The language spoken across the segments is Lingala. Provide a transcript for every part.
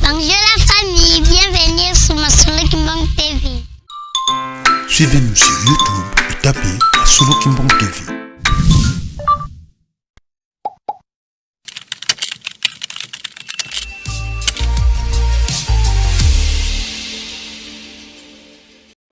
Bonjour la famille, bienvenue sur Masolo Kimbang TV. Suivez-nous sur YouTube et tapez Masolo Kimbang TV.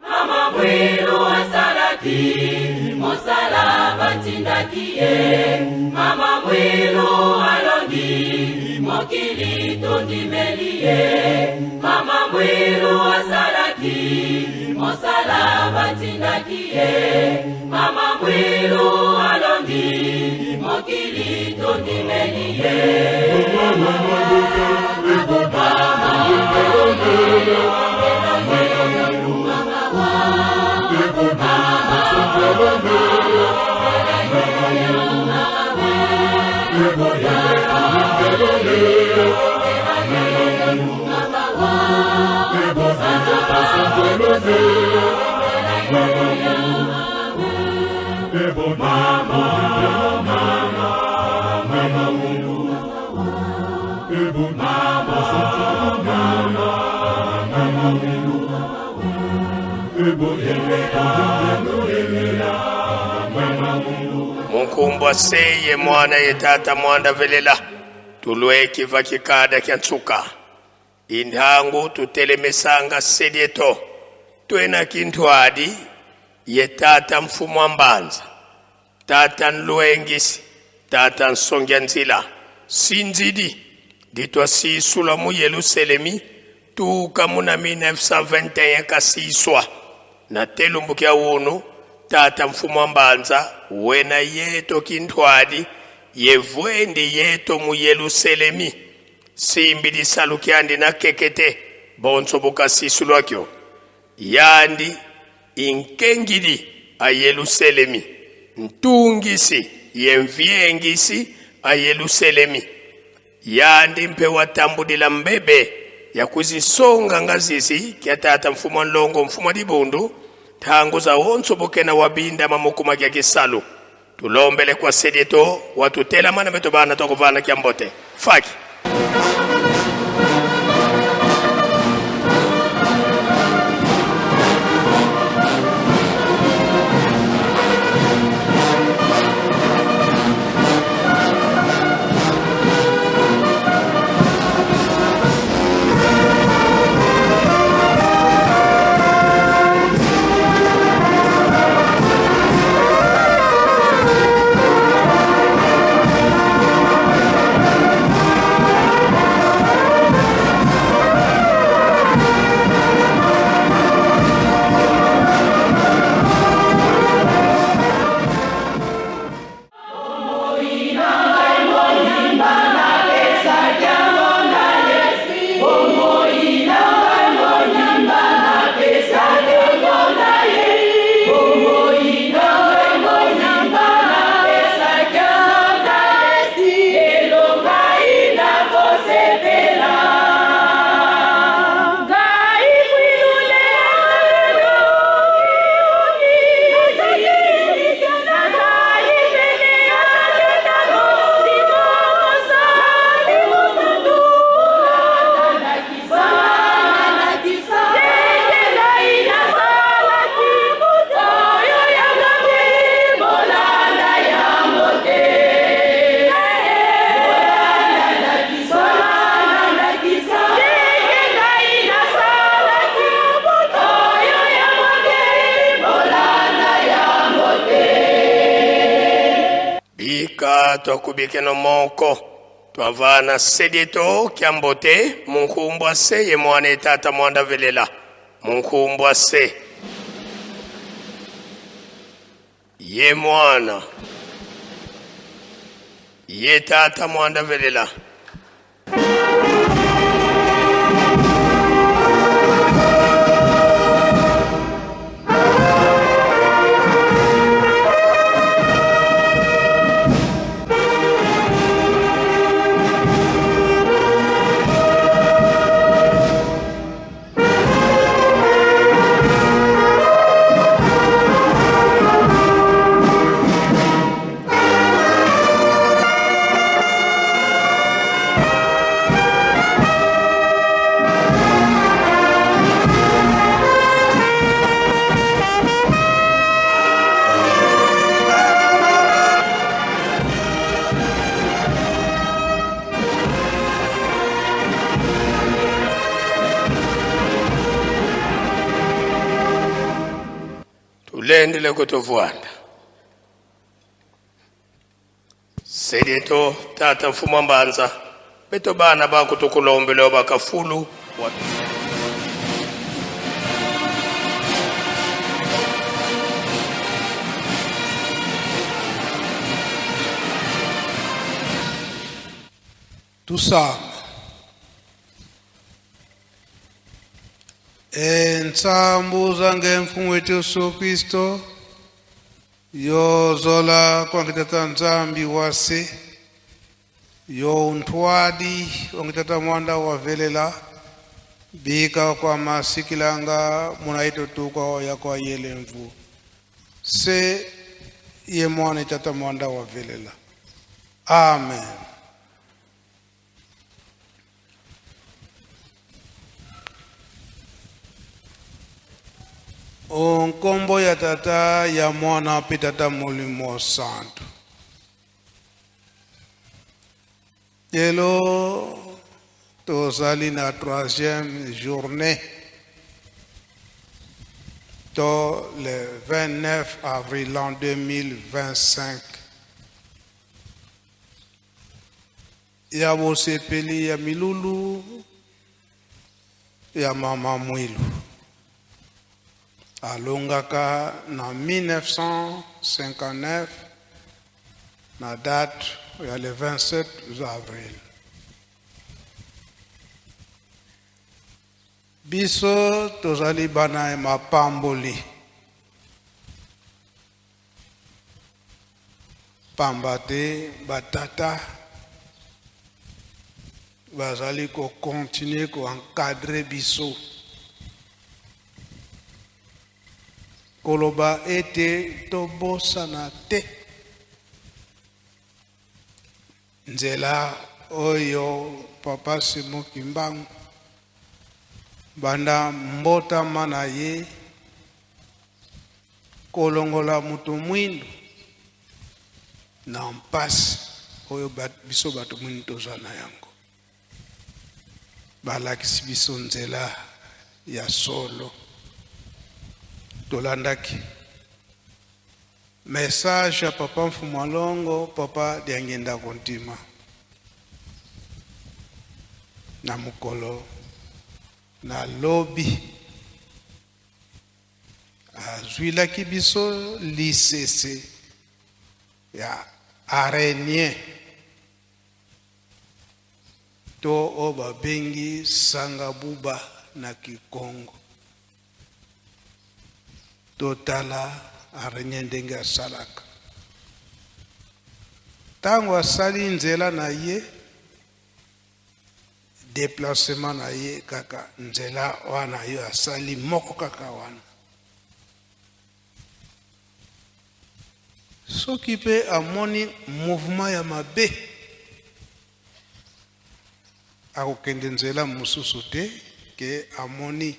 Mama Mwilu asalaki mosala batindaki ye. Mama Mwilu alongi mokili tondimeli ye. Mama Mwilu asalaki mosala batindaki ye. Mama Mwilu alongi mokili tondimeli ye. Munkumbwa seye mwana ye tata mwanda velela tulwe kiva kikada kya ntsuka intangu tutelemesanga sedieto twena kinthwadi ye tata mfumo wa mbanza tata nlwengisi tata nsongya nzila sinzidi ditwa sisula mu Yerusalemi tuka muna 1921 kasiswa na telumbu kya unu tata mfumo wa mbanza wena yeto kinthwadi yevwendi yeto mu Yerusalemi simbi lisalukyandi na kekete bonso bukasisulwakyo yandi inkengili a Yerusalemi ntungisi yemvyengisi a Yerusalemi yandi mpe watambulila mbebe ya kuzisonga ngazizi kya tata mfumo wa nlongo mfumo wa dibundu tangu za onso bukena wabinda mamukuma kya kisalu tulombele kwa sedieto watutela mana beto bana tokuvana kya mbote faki. Bika twakubike no moko twavana sedieto kya mbote munkumbwa se ye mwana etata mwanda velela munkumbwa se ye mwana ye tata mwanda velela. Tulendele kutovuanda. Sedieto tata mfumo mbanza beto bana bakutukulombelewa bakafulu wa Tusame. Entsambuza ngemfumu wetu Yesu Kristo yozola kwangitata nzambi wase yo ntwadi wangitata mwanda wavelela bika kwa masikilanga munaitotuka ya kwa yelemvu se ye mwana tata mwanda wavelela. Amen. O nkombo ya tata ya mwana mpe tata molimo santu. Lelo tozali na troisième journée to le 29 avril l'an 2025 ya bosepeli ya milulu ya mama Mwilu alongaka na 1959 na date ya le 27 avril. Biso tozali bana ya mapamboli pamba te batata bazali kokontinue koencadre biso koloba ete tobosana te nzela oyo papa Simon Kimbangu banda mbotama na ye kolongola moto mwindu na mpasi oyo biso bato mwindu toza na yango. Balakisi biso nzela ya solo, tolandaki message ya papa Mfumu Alongo, papa Diangienda Kuntima na mokolo na lobi azwilaki biso lisese ya araignée to oyo babengi sangabuba na Kikongo. Totala araignée ndenge asalaka. Ntango asali nzela na ye, déplacement na ye kaka nzela wana yo asali moko kaka wana. Soki mpe amoni mouvement ya mabe, akokende nzela mosusu te ke amoni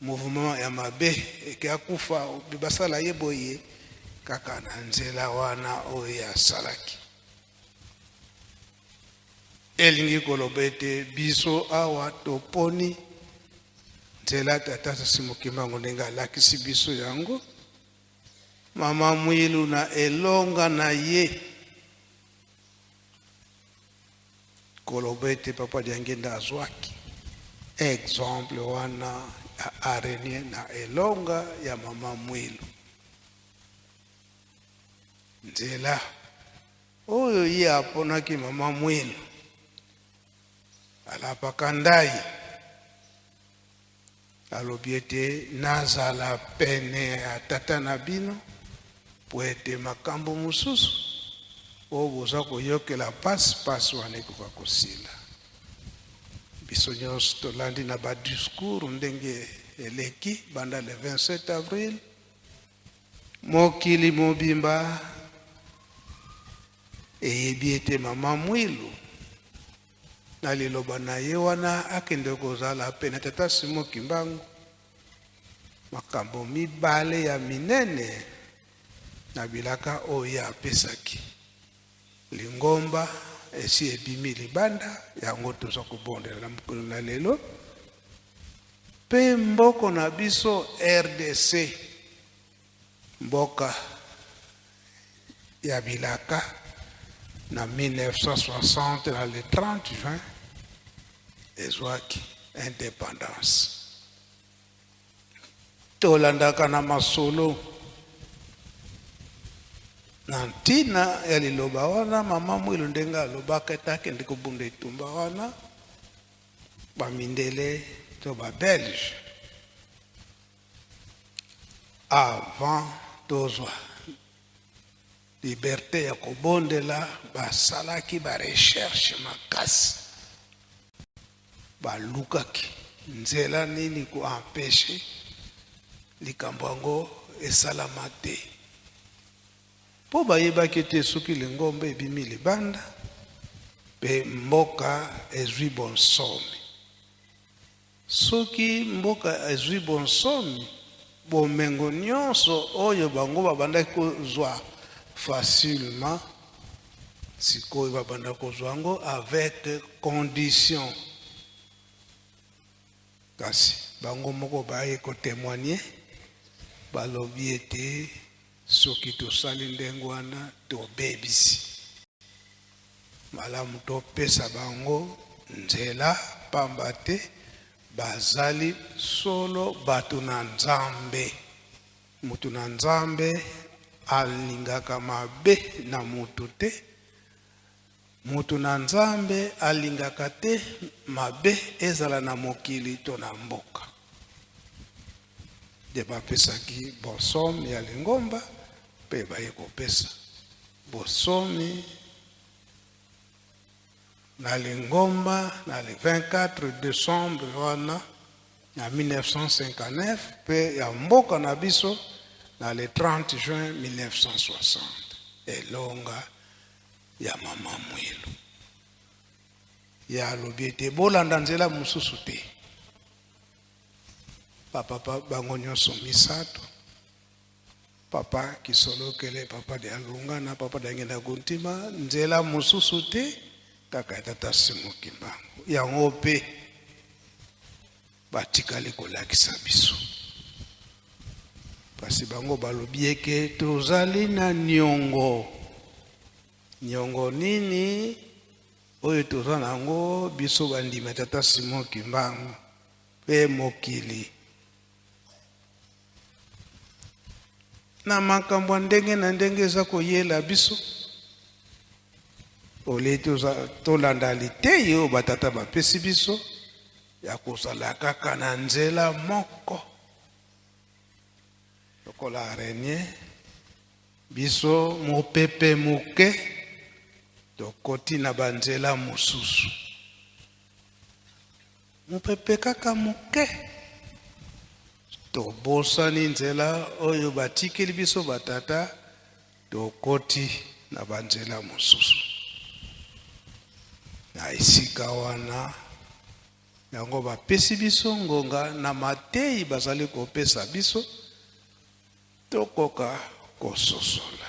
mouvement ya mabe eke akufa basala ye boye kaka na nzela wana oyo asalaki. Elingi koloba ete biso awa toponi nzela tata Simon Kimbangu ndenge alakisi biso yango. Mama Mwilu na elonga na ye koloba ete papa Diangienda azwaki exemple wana ya araignée na elonga ya mama Mwilu. Nzela oyo ye aponaki mama Mwilu alapaka ndai, alobi ete nazala pene ya tata na bino po ete makambo mosusu oyo boza koyokela pasi pasi wana ekoka kosila. Biso nyonso tolandi na ba discours ndenge eleki banda le 27 avril, mokili mobimba eyebi ete mama Mwilu na liloba na ye wana akende kozala pene tata Simon Kimbangu. Makambo mibale ya minene na bilaka oyo apesaki lingomba esi ebimi libanda yango toza kobondela na mokolo na lelo mpe mboko na biso RDC. Mboka ya bilaka na 1960 na le 30 juin ezwaki indépendance. Tolandaka na masolo na ntina ya liloba wana mama Mwilu ndenge alobaka ete akende kobunda etumba wana bamindele to babelge avant tozwa liberté ya kobondela, basalaki barecherche makasi, balukaki nzela nini koempêcher likambo yango esalama te, mpo bayebaki ete soki lingomba ebimi libanda mpe mboka ezwi bonsomi, soki mboka ezwi bonsomi, bomengo nyonso oyo bango babandaki kozwa facilement, sikoyo babanda kozwa yango avec condition. Kasi bango moko baye kotémoigner, balobi ete soki tosali ndenge wana, tobebisi. Malamu topesa bango nzela, pamba te bazali solo bato na Nzambe. Moto na Nzambe alingaka mabe na moto te. Moto na Nzambe alingaka te mabe ezala na mokili to na mboka. Nde bapesaki bonsomi ya lingomba mpe baye kopesa bosomi na lingomba na le 24 décembre wana na 1959, mpe ya mboka na biso na le 30 juin 1960. Elonga ya mama Mwilu ya alobi ete bolanda nzela mosusu te. Bapapa bango nyonso misato, papa Kisolokele, papa Dialungana na papa Diangienda Kuntima, nzela mosusu te kaka ya tata Simon Kimbangu. Yango mpe batikali kolakisa biso, kasi bango balobi eke tozali na niongo. Niongo nini oyo toza na yango, biso bandima tata Simon Kimbangu mpe mokili, na makambo ya ndenge na ndenge eza koyela biso? Ole tolanda liteyi oyo batata bapesi biso ya kozala kaka na nzela moko lokola araignée. Biso mopepe moke, tokoti na banzela mosusu. Mopepe kaka moke, tobosani nzela oyo batikeli biso batata, tokoti na banzela mosusu. Na esika wana yango bapesi biso ngonga na matei bazali kopesa biso, tokoka kososola,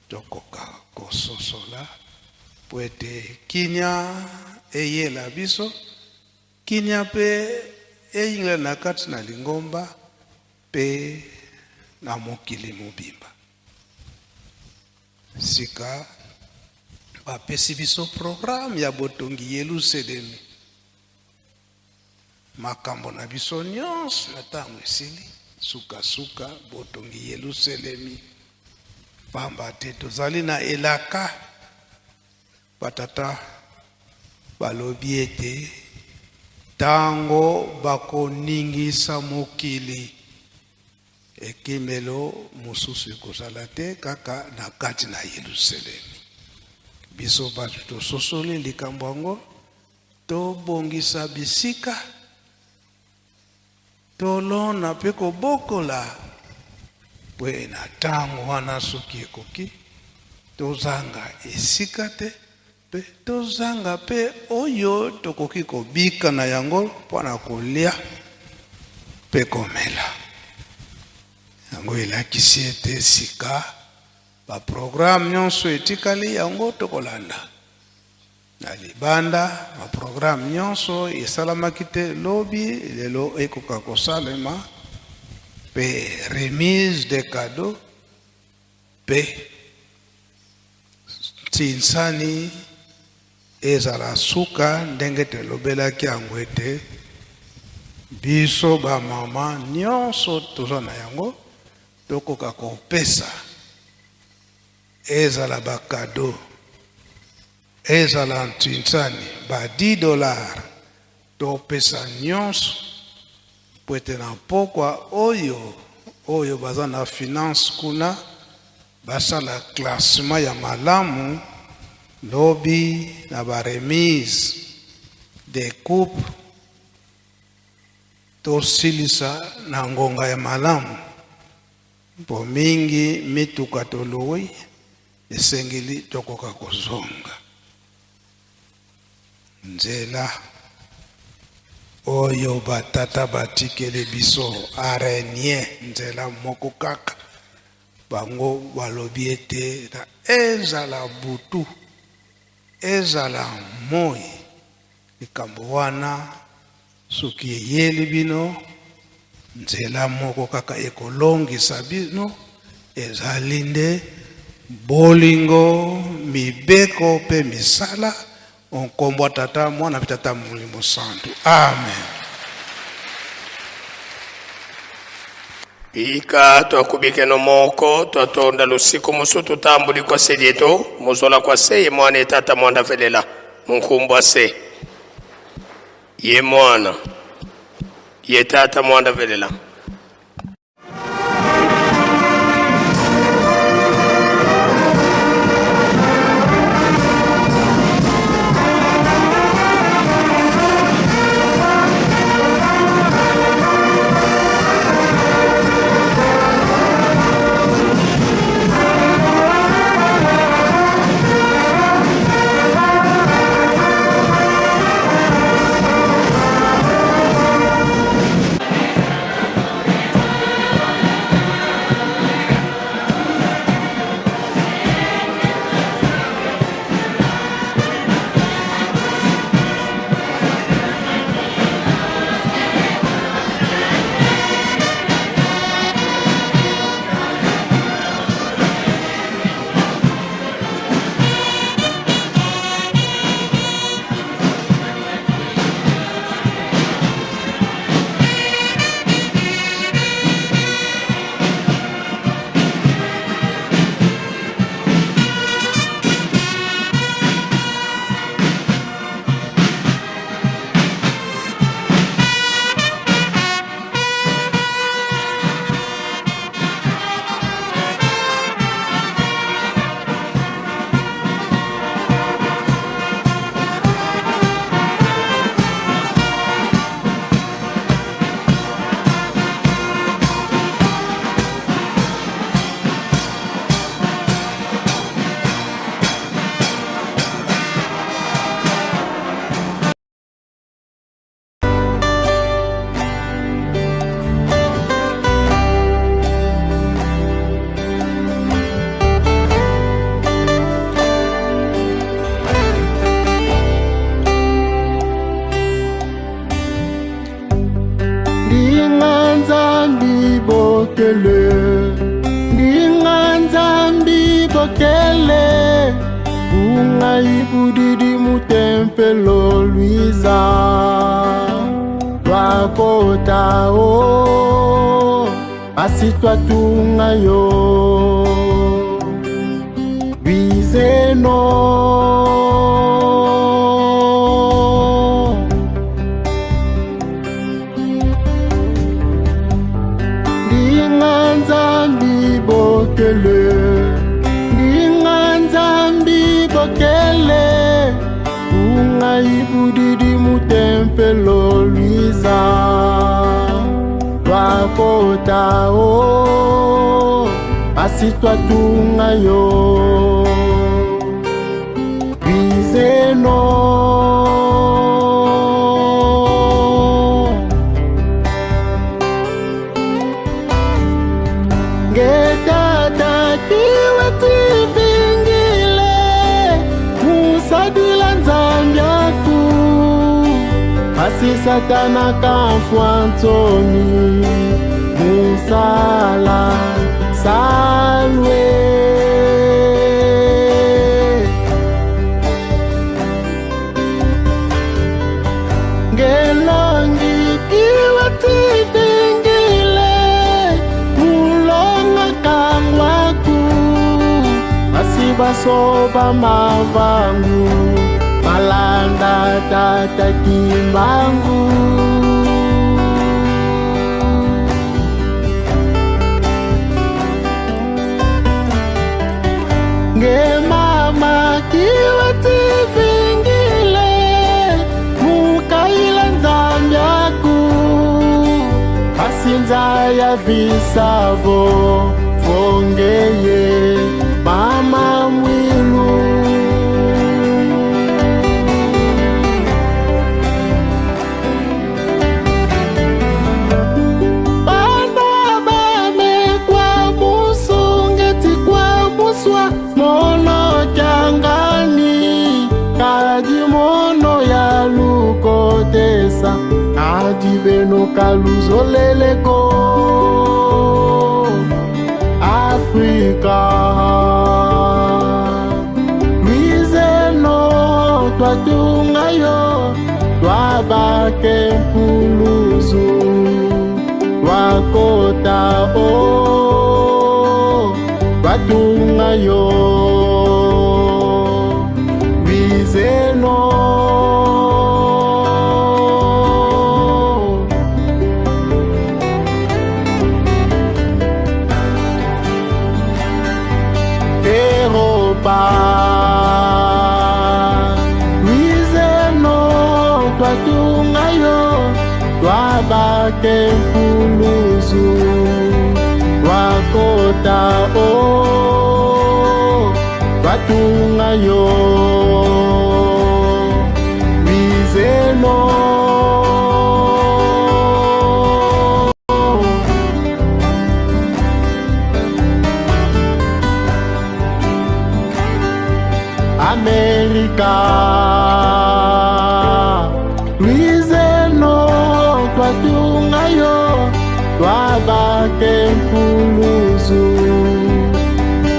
tokoka kososola po ete kimia eyela biso, kimia mpe eyingela na kati na lingomba mpe na mokili mobimba. Sika bapesi biso programme ya botongi Yelusalemi. Makambo na biso nyonso na ntango esili, sukasuka botongi Yelusalemi, pamba te tozali na elaka. Batata balobi ete ntango bakoningisa mokili, ekimelo mosusu ekozala te kaka na kati na Yelusalemi. Biso bato tososoli likambo yango, tobongisa bisika, tolona mpe kobokola po na ntango wana soki ekoki, tozanga esika te mpe tozanga mpe oyo tokoki kobika na yango mpona kolia mpe komela. Yango elakisi ete sika baprogramme nyonso etikali yango tokolanda na libanda. Baprogramme nyonso esalamaki te lobi, lelo ekoka kosalema. Mpe remise de cadeau mpe ntinsani ezala suka ndenge tolobelaki yango ete biso bamama nyonso toza na yango tokoka kopesa ezala bakado ezala ntinsani ba 10 dollars topesa nyonso po ete na pokwa oyo oyo baza na finance kuna basala classement ya malamu lobi na ba remise de coupe tosilisa na ngonga ya malamu mpo mingi mituka tolowi esengeli tokoka kozonga nzela oyo batata batikeli biso arenie nzela moko kaka bango balobi ete na ezala butu ezala moi likambo wana soki eyeli bino nzela moko kaka ekolongisa bino ezali nde bolingo mibeko mpe misala nkombo ya tata mwana mpe tata molimo santu amen. Ika twakubikeno moko twatonda lusiku musu tutambuli kwa selieto muzola kwa se ye mwana etata mwanda velela munkumbu ase ye mwana ye tata mwanda velela. Ndinga Nzambi bokele, ndinga Nzambi bokele, bungai budidi mutempelo luiza twakota o pasi twatunga yo luizeno. Ndinga Nzambi bokele, ndinga Nzambi bokele, bungai budidi mutempelo luiza twakota o pasi twatunga yo luizeno. Ngetata kiwe tivingile musadila Nzambiaku pasi satana kamfwa ntoni. Musala salwe. Ngelongi kiwa tivingile mulonga kangwaku basi basoba mavangu malanda tata kimbangu. Ngemama kiwa tivingile mukaila nzambiaku basinza ya visavo vongeye mama mwilu. Bana bamekwa musungeti kwa muswa mono kyangani kadi mono ya lukotesa kadi beno kaluzoleleko Afrika. Luizeno twatunga yo twabake mpuluzu twakota o twatunga yo Luizeno. Europa Luizeno twatunga yo twabake mpuluzu twakota o twatunga yo Luizeno. Amerika Luizeno twatunga yo twabake mpuluzu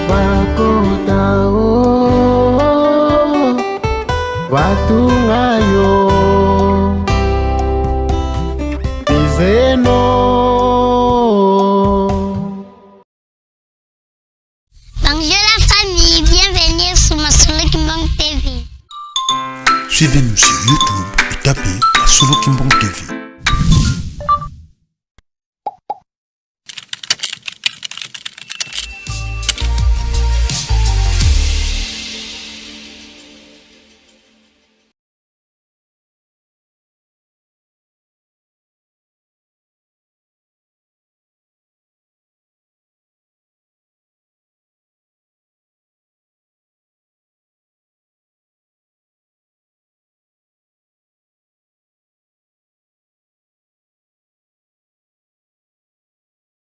twakota o twatunga yo Luizeno. Bonjour la famille, bienvenue sur Masolo Kimbangu TV. Suivez-nous sur YouTube et tapez Masolo Kimbangu TV.